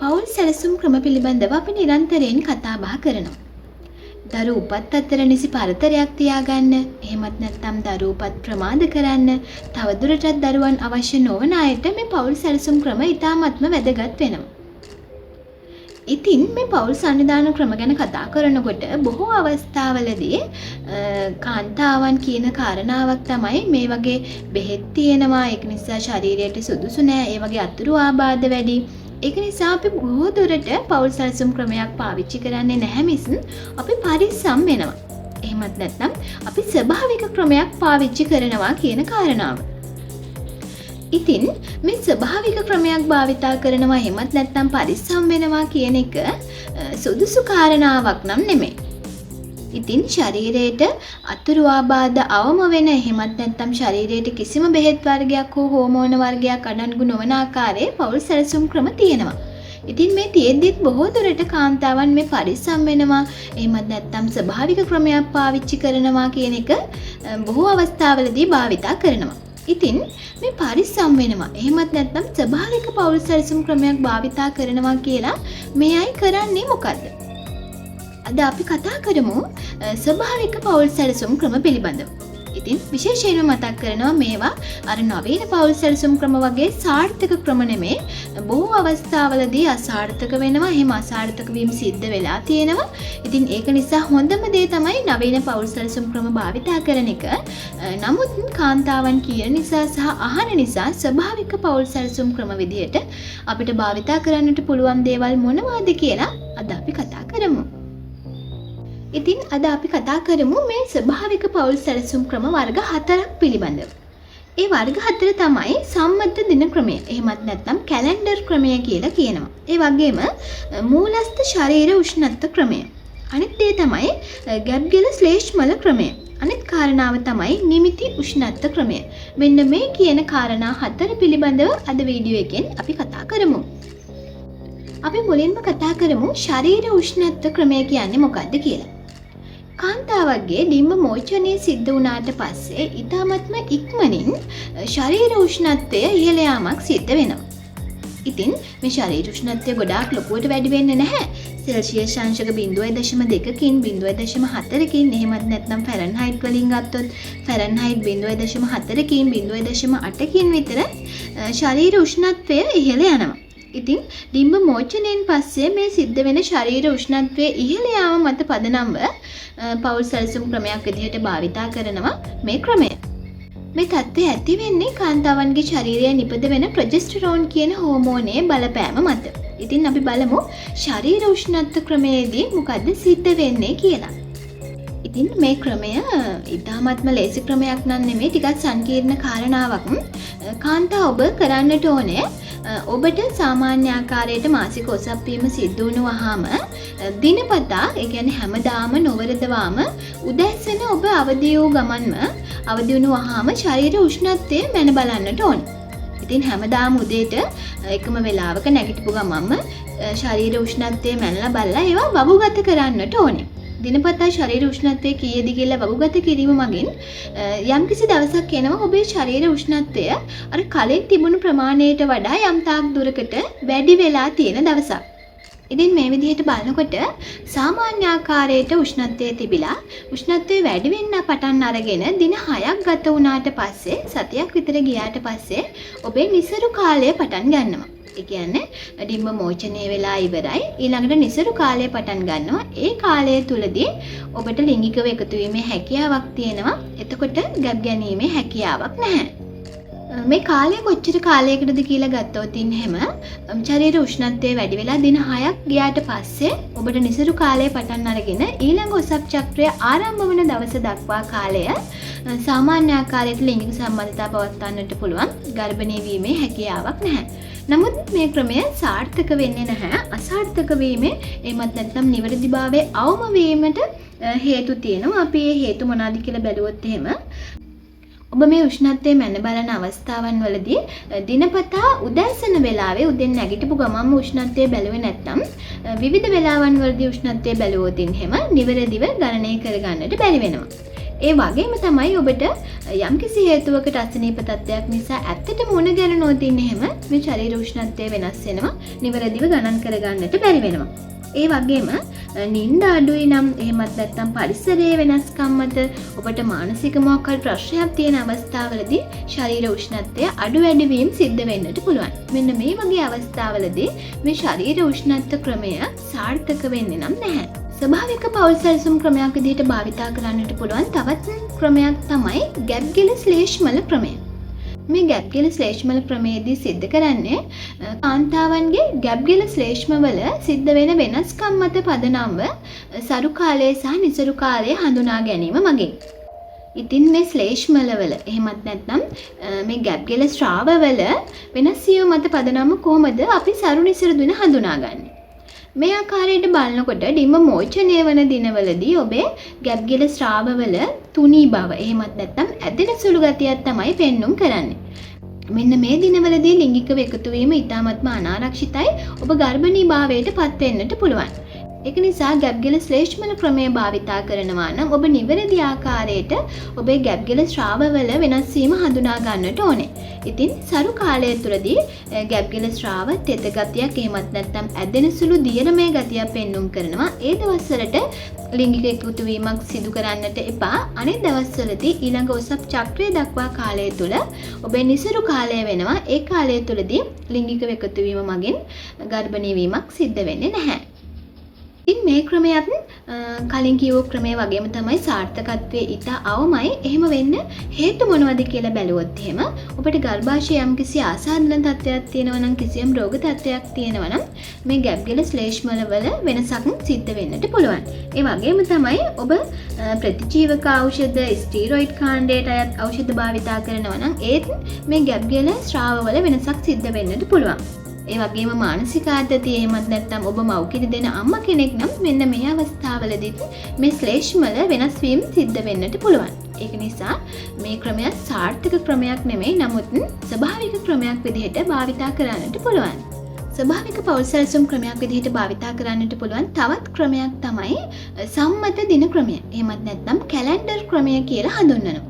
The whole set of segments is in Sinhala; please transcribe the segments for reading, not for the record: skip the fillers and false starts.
පවුල් සැලසුම් ක්‍රම පිළිබඳව අපි නිරන්තරයෙන් කතා බහ කරනවා. දරු උපත් අතර නිසි පරතරයක් තියාගන්න, එහෙමත් නැත්නම් දරු උපත් ප්‍රමාද කරන්න, තවදුරටත් දරුවන් අවශ්‍ය නොවන අයට මේ පවුල් සැලසුම් ක්‍රම ඉතාමත්ම වැදගත් වෙනවා. ඉතින් මේ පවුල් සංවිධාන ක්‍රම ගැන කතා කරනකොට බොහෝ අවස්ථාවලදී කාන්තාවන් කියන කාරණාවක් තමයි මේ වගේ බෙහෙත් තියෙනවා, ඒක නිසා ශරීරයට සුදුසු නෑ, ඒ වගේ අතුරු ආබාධ වැඩි. ඒක නිසා අපි බොහෝ දුරට පවුල් සැලසුම් ක්‍රමයක් පාවිච්චි කරන්නේ නැහැ මිස් අපි පරිස්සම් වෙනවා. එහෙමත් නැත්නම් අපි ස්වභාවික ක්‍රමයක් පාවිච්චි කරනවා කියන කාරණාව. ඉතින් මේ ස්වභාවික ක්‍රමයක් භාවිතා කරනවා එහෙමත් නැත්නම් පරිස්සම් වෙනවා කියන එක සුදුසු කාරණාවක් නම් නෙමෙයි. ඉතින් ශරීරයට අතුරු ආබාධ අවම වෙන එහෙමත් නැත්නම් ශරීරයට කිසිම බෙහෙත් වර්ගයක් හෝ හෝමෝන වර්ගයක් අඩංගු නොවන ආකාරයේ පවුල් සැලසුම් ක්‍රම තියෙනවා. ඉතින් මේ තියෙද්දිත් බොහෝ දුරට කාන්තාවන් මේ පරිස්සම් වෙනවා එහෙමත් නැත්නම් ස්වභාවික ක්‍රමයක් පාවිච්චි කරනවා කියන එක බොහෝ අවස්ථාවලදී භාවිතා කරනවා. ඉතින් මේ පරිස්සම් වෙනවා එහෙමත් නැත්නම් ස්වභාවික පවුල් සැලසුම් ක්‍රමයක් භාවිතා කරනවා කියලා මේ අය කරන්නේ මොකද්ද? අද අපි කතා කරමු ස්වභාවික පවුල් සැලසුම් ක්‍රම පිළිබඳව. ඉතින් විශේෂයෙන්ම මතක් කරනවා මේවා අර නවීන පවුල් සැලසුම් ක්‍රම වගේ සාර්ථක ක්‍රම නෙමේ. බොහෝ අවස්ථාවලදී අසාර්ථක වෙනවා. එහෙම අසාර්ථක වීම සිද්ධ වෙලා තියෙනවා. ඉතින් ඒක නිසා හොඳම දේ තමයි නවීන පවුල් සැලසුම් ක්‍රම භාවිතා කරන එක. නමුත් කාන්තාවන් කියන නිසා සහ අහන නිසා ස්වභාවික පවුල් සැලසුම් ක්‍රම විදිහට අපිට භාවිතා කරන්නට පුළුවන් දේවල් මොනවාද කියලා අද අපි කතා කරමු. ඉතින් අද අපි කතා කරමු මේ ස්වභාවික පවුල් සැලසුම් ක්‍රම වර්ග හතරක් පිළිබඳව. ඒ වර්ග හතර තමයි සම්මත දින ක්‍රමය. එහෙමත් නැත්නම් කැලෙන්ඩර් ක්‍රමය කියලා කියනවා. ඒ වගේම මූලස්ත ශරීර උෂ්ණත්ව ක්‍රමය. අනිත් දේ තමයි ගැබ්ගෙල ශ්ලේෂ්මල ක්‍රමය. අනිත් කාරණාව තමයි නිමිති උෂ්ණත්ව ක්‍රමය. මෙන්න මේ කියන කාරණා හතර පිළිබඳව අද වීඩියෝ එකෙන් අපි කතා කරමු. අපි මුලින්ම කතා කරමු ශරීර උෂ්ණත්ව ක්‍රමය කියන්නේ මොකද්ද කියලා. කාන්තාවගේ ඩිම්බ මෝචනය සිද්ධ වුණාට පස්සේ ඉතාමත්ම ඉක්මනින් ශරීර උෂ්ණත්වය ඉහළ යාමක් සිද්ධ වෙනවා. ඉතින් මේ ශරීර උෂ්ණත්වය ගොඩාක් ලොකුවට වැඩි වෙන්නේ නැහැ. සෙල්සියස් අංශක 0.2කින් 0.4කින් එහෙමත් නැත්නම් ෆැරන්හයිට් වලින් ගත්තොත් ෆැරන්හයිට් 0.4කින් 0.8කින් විතර ශරීර උෂ්ණත්වය ඉහළ යනවා. ඉතින් ඩිම්බ මෝචනයෙන් පස්සේ මේ සිද්ධ වෙන ශරීර උෂ්ණත්වය ඉහළ යාම මත පදනම්ව පවුල් සැලසුම් ක්‍රමයක් විදිහට භාවිතා කරනවා මේ ක්‍රමය. මේ තත්ත්වය ඇති වෙන්නේ කාන්තාවන්ගේ ශරීරයේ නිපද වෙන ප්‍රොජෙස්ටරෝන් කියන හෝමෝනයේ බලපෑම මත. ඉතින් අපි බලමු ශරීර උෂ්ණත්ව ක්‍රමයේදී මොකද්ද සිද්ධ වෙන්නේ කියලා. ඉතින් මේ ක්‍රමය ඉතාමත්ම ලේසි ක්‍රමයක් නම් නෙමෙයි, ටිකක් සංකීර්ණ කාරණාවක්. කාන්තා ඔබ කරන්නට ඕනේ ඔබට සාමාන්‍ය ආකාරයට මාසික ඔසප් වීම සිද්ධ වුණු වහාම දිනපතා, ඒ කියන්නේ හැමදාම නොවරදවාම උදෑසන ඔබ අවදි වූ ගමන්ම අවදි වුණු වහාම ශරීර උෂ්ණත්වය මැන බලන්නට ඕනේ. ඉතින් හැමදාම උදේට එකම වෙලාවක නැගිටපු ගමන්ම ශරීර උෂ්ණත්වය මැනලා බලලා ඒවා වගුගත කරන්නට ඕනේ. දිනපතා ශරීර උෂ්ණත්වය කීයද කියලා වගුගත කිරීම මගින් යම්කිසි දවසක් එනවා ඔබේ ශරීර උෂ්ණත්වය අර කලින් තිබුණු ප්‍රමාණයට වඩා යම් තාක් දුරකට වැඩි වෙලා තියෙන දවසක්. ඉතින් මේ විදිහට බලනකොට සාමාන්‍ය ආකාරයට උෂ්ණත්වය තිබිලා උෂ්ණත්වය වැඩි වෙන්න පටන් අරගෙන දින 6ක් ගත වුණාට පස්සේ සතියක් විතර ගියාට පස්සේ ඔබේ නිසරු කාලය පටන් ගන්නවා. ඒ කියන්නේ ඩිම්බ මෝචනය වෙලා ඉවරයි. ඊළඟට නිසරු කාලය පටන් ගන්නවා. ඒ කාලය තුලදී ඔබට ලිංගිකව එකතු වීමේ හැකියාවක් තියෙනවා. එතකොට ගැබ් ගැනීමේ හැකියාවක් නැහැ. මේ කාලය කොච්චර කාලයකටද කියලා ගත්තොත් එහෙම ශරීර උෂ්ණත්වය වැඩි වෙලා දින 6ක් ගියාට පස්සේ ඔබට නිසරු කාලය පටන් අරගෙන ඊළඟ ඔසප් චක්‍රය ආරම්භ වන දවස දක්වා කාලය සාමාන්‍ය ආකාරයට ලිංගික සම්බන්ධතා පවත්වන්නට පුළුවන්. ගර්භණී වීමේ හැකියාවක් නැහැ. නමුත් මේ ක්‍රමය සාර්ථක වෙන්නේ නැහැ. අසාර්ථක වීමේ එහෙමත් නැත්නම් නිවැරදිභාවයේ අවම වීමට හේතු තියෙනවා. අපි මේ හේතු මොනවාද කියලා බැලුවොත් එහෙම ඔබ මේ උෂ්ණත්වය මැන බලන අවස්ථාවන් වලදී දිනපතා උදෑසන වෙලාවේ උදෙන් නැගිටපු ගමන්ම උෂ්ණත්වය බැලුවේ නැත්නම් විවිධ වෙලාවන් වලදී උෂ්ණත්වය බැලුවොත් එහෙම නිවැරදිව ගණනය කරගන්නට බැරි වෙනවා. ඒ වගේම තමයි ඔබට යම්කිසි හේතුවකට අසනීප තත්ත්වයක් නිසා ඇත්තටම උණ ගැලුණොත් එහෙම මේ ශරීර උෂ්ණත්වය වෙනස් වෙනවා. නිවැරදිව ගණන් කරගන්නට බැරි වෙනවා. ඒ වගේම නින්ද අඩුයි නම් එහෙමත් නැත්නම් පරිසරයේ වෙනස්කම් මත ඔබට මානසික මොකක් හරි ප්‍රශ්නයක් තියෙන අවස්ථාවලදී ශරීර උෂ්ණත්වය අඩු වැඩි වීම සිද්ධ වෙන්නට පුළුවන්. මෙන්න මේ වගේ අවස්ථාවලදී මේ ශරීර උෂ්ණත්ව ක්‍රමය සාර්ථක වෙන්නේ නම් නැහැ. ස්වභාවික පවුල් සැලසුම් ක්‍රමයක් විදිහට භාවිතා කරන්නට පුළුවන් තවත් ක්‍රමයක් තමයි ගැබ්ගෙල ශ්ලේෂ්මල ක්‍රමය. මේ ගැබ්ගෙල ශ්ලේෂ්මල ක්‍රමයේදී සිද්ධ කරන්නේ කාන්තාවන්ගේ ගැබ්ගෙල ශ්ලේෂ්මවල සිද්ධ වෙන වෙනස්කම් මත පදනම්ව සරු කාලය සහ නිසරු කාලය හඳුනා ගැනීම මගින්. ඉතින් මේ ශ්ලේෂ්මලවල එහෙමත් නැත්නම් මේ ගැබ්ගෙල ශ්‍රාවවල වෙනස් වීම මත පදනම්ව කොහොමද අපි සරු නිසරු දින හඳුනාගන්නේ? මේ ආකාරයට බලනකොට ඩිම්බ මෝචනය වන දිනවලදී ඔබේ ගැබ්ගෙල ශ්‍රාවවල තුනී බව එහෙමත් නැත්නම් ඇදෙන සුළු ගතියක් තමයි පෙන්නුම් කරන්නේ. මෙන්න මේ දිනවලදී ලිංගිකව එකතු වීම ඉතාමත්ම අනාරක්ෂිතයි. ඔබ ගර්භණී භාවයට පත් වෙන්නට පුළුවන්. ඒක නිසා ගැබ්ගෙල ශ්ලේෂ්මල ක්‍රමය භාවිතා කරනවා නම් ඔබ නිවැරදි ආකාරයට ඔබේ ගැබ්ගෙල ශ්‍රාවවල වෙනස් වීම හඳුනා ගන්නට ඕනේ. ඉතින් සරු කාලය තුළදී ගැබ්ගෙල ශ්‍රාව තෙත ගතියක් එහෙමත් නැත්නම් ඇදෙන සුළු දියරමය ගතියක් පෙන්නුම් කරනවා. ඒ දවස්වලට ලිංගික එකතු වීමක් සිදු කරන්නට එපා. අනෙක් දවස්වලදී ඊළඟ ඔසප් චක්‍රය දක්වා කාලය තුළ ඔබේ නිසරු කාලය වෙනවා. ඒ කාලය තුළදී ලිංගිකව එකතු වීම මගින් ගර්භණී වීමක් සිද්ධ වෙන්නේ නැහැ. ඉතින් මේ ක්‍රමයත් කලින් කියවූ ක්‍රමය වගේම තමයි සාර්ථකත්වයේ ඉතා අවමයි. එහෙම වෙන්න හේතු මොනවද කියලා බැලුවොත් එහෙම ඔබට ගර්භාෂයේ යම්කිසි ආසාදන තත්ත්වයක් තියෙනවා නම් කිසියම් රෝග තත්ත්වයක් තියෙනවා නම් මේ ගැබ්ගෙල ශ්ලේෂ්මල වල වෙනසක් සිද්ධ වෙන්නට පුළුවන්. ඒ වගේම තමයි ඔබ ප්‍රතිජීවක ඖෂධ, ස්ටීරොයිඩ් කාණ්ඩයට අයත් ඖෂධ භාවිතා කරනවා නම් ඒත් මේ ගැබ්ගෙල ශ්‍රාවවල වෙනසක් සිද්ධ වෙන්නට පුළුවන්. ඒ වගේම මානසික ආතතිය එහෙමත් නැත්නම් ඔබ මව්කිරි දෙන අම්මා කෙනෙක් නම් මෙන්න මේ අවස්ථාවලදීත් මේ ශ්ලේෂ්මල වෙනස් වීම සිද්ධ වෙන්නට පුළුවන්. ඒක නිසා මේ ක්‍රමය සාර්ථක ක්‍රමයක් නෙමෙයි, නමුත් ස්වභාවික ක්‍රමයක් විදිහට භාවිතා කරන්නට පුළුවන්. ස්වභාවික පවුල් සැලසුම් ක්‍රමයක් විදිහට භාවිතා කරන්නට පුළුවන් තවත් ක්‍රමයක් තමයි සම්මත දින ක්‍රමය. එහෙමත් නැත්නම් කැලෙන්ඩර් ක්‍රමය කියලා හඳුන්වනවා.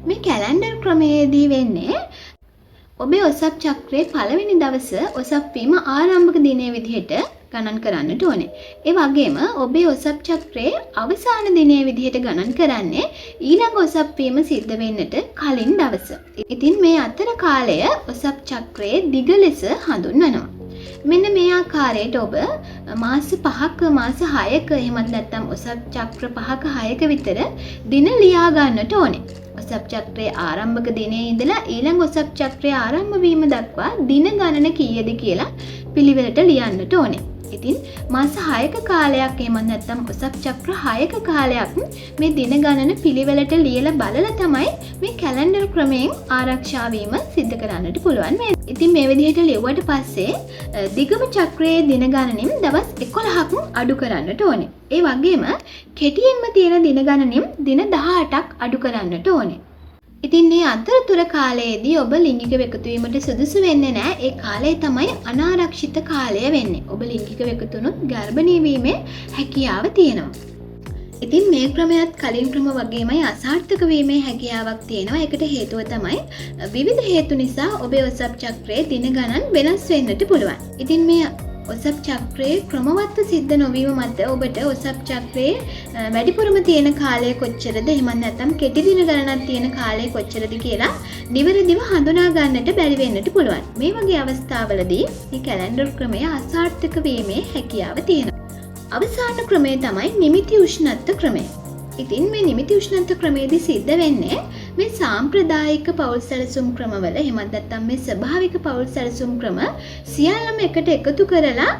මේ කැලෙන්ඩර් ක්‍රමයේදී වෙන්නේ ඔබේ ඔසප් චක්‍රයේ පළවෙනි දවස ඔසප් වීම ආරම්භක දිනය විදිහට ගණන් කරන්නට ඕනේ. ඒ වගේම ඔබේ ඔසප් චක්‍රයේ අවසාන දිනය විදිහට ගණන් කරන්නේ ඊළඟ ඔසප් වීම සිද්ධ වෙන්නට කලින් දවස. ඉතින් මේ අතර කාලය ඔසප් චක්‍රයේ දිග ලෙස හඳුන්වනවා. මෙන්න මේ ආකාරයට ඔබ මාස 5ක මාස 6ක එහෙමත් නැත්නම් ඔසප් චක්‍ර 5ක 6ක විතර දින ලියා ගන්නට ඕනේ. ඔසප් චක්‍රයේ ආරම්භක දිනයේ ඉඳලා ඊළඟ ඔසප් චක්‍රය ආරම්භ වීම දක්වා දින ගණන කීයද කියලා පිළිවෙලට ලියන්නට ඕනේ. ඉතින් මාස 6ක කාලයක් එහෙමත් නැත්නම් ඔසප් චක්‍ර 6ක කාලයක් මේ දින ගණන පිළිවෙලට ලියලා බලලා තමයි මේ කැලෙන්ඩර් ක්‍රමයෙන් ආරක්ෂා වීම සිද්ධ කරන්නට පුළුවන් වෙන්නේ. ඉතින් මේ විදිහට ලිව්වට පස්සේ දිගම චක්‍රයේ දින ගණනින් දවස් 11ක් අඩු කරන්නට ඕනේ. ඒ වගේම කෙටියෙන්ම තියෙන දින ගණනින් දින 18ක් අඩු කරන්නට ඕනේ. ඉතින් මේ අතරතුර කාලයේදී ඔබ ලිංගිකව එකතු වීමට සුදුසු වෙන්නේ නැහැ. ඒ කාලය තමයි අනාරක්ෂිත කාලය වෙන්නේ. ඔබ ලිංගිකව එකතු වුණොත් ගර්භණී වීමේ හැකියාව තියෙනවා. ඉතින් මේ ක්‍රමයත් කලින් ක්‍රම වගේමයි අසාර්ථක වීමේ හැකියාවක් තියෙනවා. ඒකට හේතුව තමයි විවිධ හේතු නිසා ඔබේ ඔසප් චක්‍රයේ දින ගණන් වෙනස් වෙන්නට පුළුවන්. ඉතින් මේ ඔසප් චක්‍රයේ ක්‍රමවත්ව සිද්ධ නොවීම මත ඔබට ඔසප් චක්‍රයේ වැඩිපුරම තියෙන කාලය කොච්චරද, එහෙමත් නැත්නම් කෙටි දින ගණනක් තියෙන කාලය කොච්චරද කියලා නිවැරදිව හඳුනා ගන්නට බැරි වෙන්නට පුළුවන්. මේ වගේ අවස්ථාවලදී මේ කැලෙන්ඩර් ක්‍රමය අසාර්ථක වීමේ හැකියාව තියෙනවා. අවසාන ක්‍රමය තමයි නිමිති උෂ්ණත්ව ක්‍රමය. ඉතින් මේ නිමිති උෂ්ණත්ව ක්‍රමයේදී සිද්ධ වෙන්නේ මේ සාම්ප්‍රදායික පවුල් සැලසුම් ක්‍රමවල එහෙමත් නැත්නම් මේ ස්වභාවික පවුල් සැලසුම් ක්‍රම සියල්ලම එකට එකතු කරලා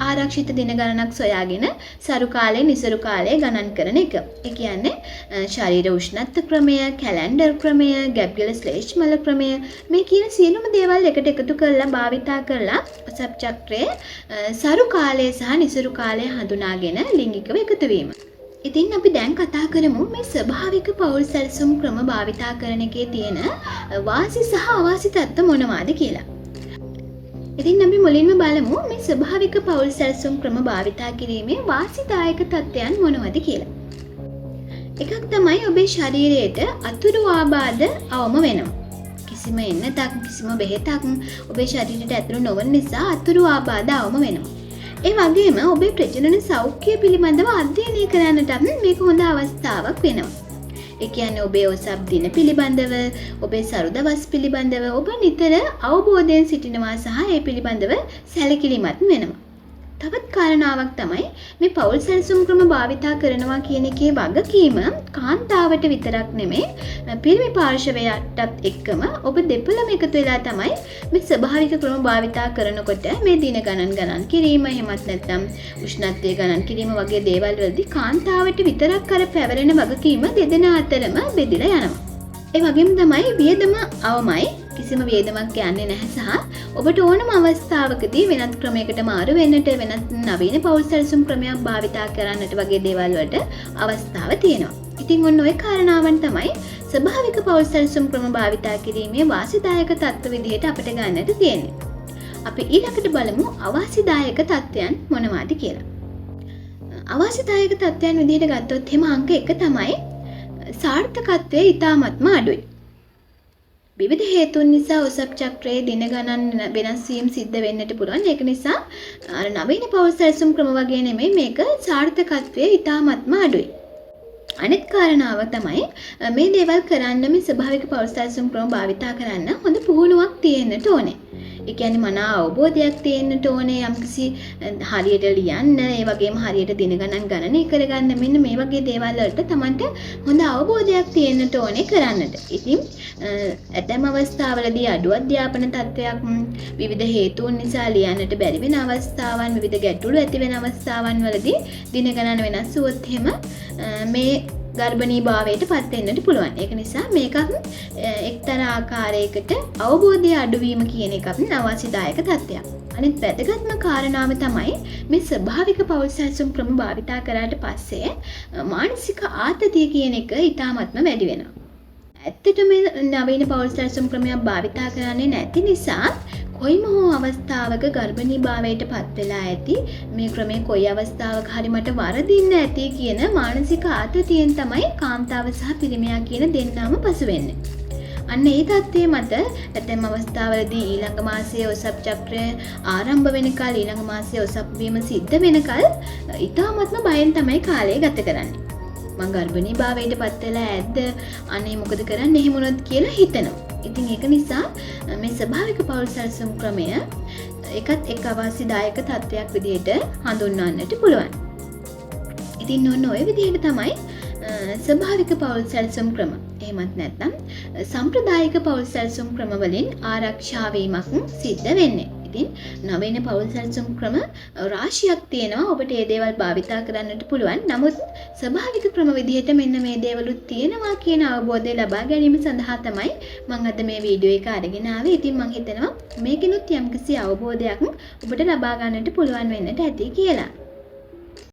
ආරක්ෂිත දින ගණනක් සොයාගෙන සරු කාලය නිසරු කාලය ගණන් කරන එක. ඒ කියන්නේ ශරීර උෂ්ණත්ව ක්‍රමය, කැලෙන්ඩර් ක්‍රමය, ගැබ්ගෙල ශ්ලේෂ්මල ක්‍රමය මේ කියන සියලුම දේවල් එකට එකතු කරලා භාවිතා කරලා ඔසප් චක්‍රයේ සරු කාලය සහ නිසරු කාලය හඳුනාගෙන ලිංගිකව එකතු වීම. ඉතින් අපි දැන් කතා කරමු මේ ස්වභාවික පවුල් සැලසුම් ක්‍රම භාවිතා කරන එකේ තියෙන වාසි සහ අවාසි තත්ත්ව මොනවාද කියලා. ඉතින් අපි මුලින්ම බලමු මේ ස්වභාවික පවුල් සැලසුම් ක්‍රම භාවිතා කිරීමේ වාසිදායක තත්ත්වයන් මොනවද කියලා. එකක් තමයි ඔබේ ශරීරයට අතුරු ආබාධ අවම වෙනවා. කිසිම එන්නතක් කිසිම බෙහෙතක් ඔබේ ශරීරයට ඇතුළු නොවන නිසා අතුරු ආබාධ අවම වෙනවා. ඒ වගේම ඔබේ ප්‍රජනන සෞඛ්‍යය පිළිබඳව අධ්‍යයනය කරන්නටත් මේක හොඳ අවස්ථාවක් වෙනවා. ඒ කියන්නේ ඔබේ ඔසප් දින පිළිබඳව, ඔබේ සරු දවස් පිළිබඳව ඔබ නිතර අවබෝධයෙන් සිටිනවා සහ ඒ පිළිබඳව සැලකිලිමත් වෙනවා. තවත් කාරණාවක් තමයි මේ පවුල් සැලසුම් ක්‍රම භාවිතා කරනවා කියන එකේ වගකීම කාන්තාවට විතරක් නෙමෙයි පිරිමි පාර්ශවයටත් එක්කම ඔබ දෙපළම එකතු වෙලා තමයි මේ ස්වභාවික ක්‍රම භාවිතා කරනකොට මේ දින ගණන් ගණන් කිරීම, එහෙමත් නැත්නම් උෂ්ණත්වය ගණන් කිරීම වගේ දේවල් වලදී කාන්තාවට විතරක් අර පැවරෙන වගකීම දෙදෙනා අතරම බෙදිලා යනවා. ඒ වගේම තමයි වියදම අවමයි, කිසිම වියදමක් යන්නේ නැහැ සහ ඔබට ඕනම අවස්ථාවකදී වෙනත් ක්‍රමයකට මාරු වෙන්නට, වෙනත් නවීන පවුල් සැලසුම් ක්‍රමයක් භාවිතා කරන්නට වගේ දේවල් වලට අවස්ථාව තියෙනවා. ඉතින් ඔන්න ඔය කාරණාවන් තමයි ස්වභාවික පවුල් සැලසුම් ක්‍රම භාවිතා කිරීමේ වාසිදායක තත්ත්ව විදිහට අපිට ගන්නට තියෙන්නේ. අපි ඊළඟට බලමු අවාසිදායක තත්ත්වයන් මොනවාද කියලා. අවාසිදායක තත්ත්වයන් විදිහට ගත්තොත් එහෙම අංක 1 තමයි සාර්ථකත්වය ඉතාමත්ම අඩුයි. විවිධ හේතුන් නිසා ඔසප් චක්‍රයේ දින ගණන් වෙනස් වීම් සිද්ධ වෙන්නට පුළුවන්. ඒක නිසා අර නවීන පවුල් සැලසුම් ක්‍රම වගේ නෙමෙයි මේක සාර්ථකත්වය ඉතාමත්ම අඩුයි. අනිත් කාරණාව තමයි මේ දේවල් කරන්න මේ ස්වභාවික පවුල් සැලසුම් ක්‍රම භාවිතා කරන්න හොඳ පුහුණුවක් තියෙන්නට ඕනේ. ඒ කියන්නේ මනා අවබෝධයක් තියෙන්නට ඕනේ, යම්කිසි හරියට ලියන්න, ඒ වගේම හරියට දින ගණන් ගණනය කරගන්න, මෙන්න මේ වගේ දේවල් වලට තමන්ට හොඳ අවබෝධයක් තියෙන්නට ඕනේ කරන්නට. ඉතින් ඇතැම් අවස්ථාවලදී අඩු අධ්‍යාපන තත්ත්වයක්, විවිධ හේතුන් නිසා ලියන්නට බැරි වෙන අවස්ථාවන්, විවිධ ගැටලු ඇති වෙන අවස්ථාවන් වලදී දින ගණන් වෙනස් වුවොත් එහෙම මේ ගර්භණී භාවයට පත් වෙන්නට පුළුවන්. ඒක නිසා මේකත් එක්තරා ආකාරයකට අවබෝධය අඩුවීම කියන එකත් අවාසිදායක තත්ත්වයක්. අනිත් වැදගත්ම කාරණාව තමයි මේ ස්වභාවික පවුල් සැලසුම් ක්‍රම භාවිතා කරාට පස්සේ මානසික ආතතිය කියන එක ඉතාමත්ම වැඩි වෙනවා. ඇත්තටම නවීන පවුල් සැලසුම් ක්‍රමයක් භාවිතා කරන්නේ නැති නිසා කොයිම හෝ අවස්ථාවක ගර්භණී භාවයට පත් වෙලා ඇති, මේ ක්‍රමය කොයි අවස්ථාවක හරි මට වරදින්න ඇති කියන මානසික ආතතියෙන් තමයි කාන්තාව සහ පිරිමියා කියන දෙන්නාම පසු වෙන්නේ. අන්න ඒ තත්ත්වය මත ඇතැම් අවස්ථාවලදී ඊළඟ මාසයේ ඔසප් චක්‍රය ආරම්භ වෙනකල්, ඊළඟ මාසයේ ඔසප් වීම සිද්ධ වෙනකල් ඉතාමත්ම බයෙන් තමයි කාලය ගත කරන්නේ. මං ගර්භණී භාවයට පත් වෙලා ඇද්ද, අනේ මොකද කරන්නේ එහෙම වුණොත් කියලා හිතනවා. ඉතින් ඒක නිසා මේ ස්වභාවික පවුල් සැලසුම් ක්‍රමය එකත් එක් අවාසිදායක තත්ත්වයක් විදිහට හඳුන්වන්නට පුළුවන්. ඉතින් ඔන්න ඔය විදිහට තමයි ස්වභාවික පවුල් සැලසුම් ක්‍රම, එහෙමත් නැත්නම් සම්ප්‍රදායික පවුල් සැලසුම් ක්‍රම වලින් ආරක්ෂා වීමක් සිද්ධ වෙන්නේ. ඉතින් නවීන පවුල් සැලසුම් ක්‍රම රාශියක් තියෙනවා. ඔබට ඒ දේවල් භාවිතා කරන්නට පුළුවන්. නමුත් ස්වභාවික ක්‍රම විදිහට මෙන්න මේ දේවලුත් තියෙනවා කියන අවබෝධය ලබා ගැනීම සඳහා තමයි මං අද මේ වීඩියෝ එක අරගෙන ආවේ. ඉතින් මං හිතනවා මේකෙනුත් යම්කිසි අවබෝධයක් ඔබට ලබා ගන්නට පුළුවන් වෙන්නට ඇති කියලා.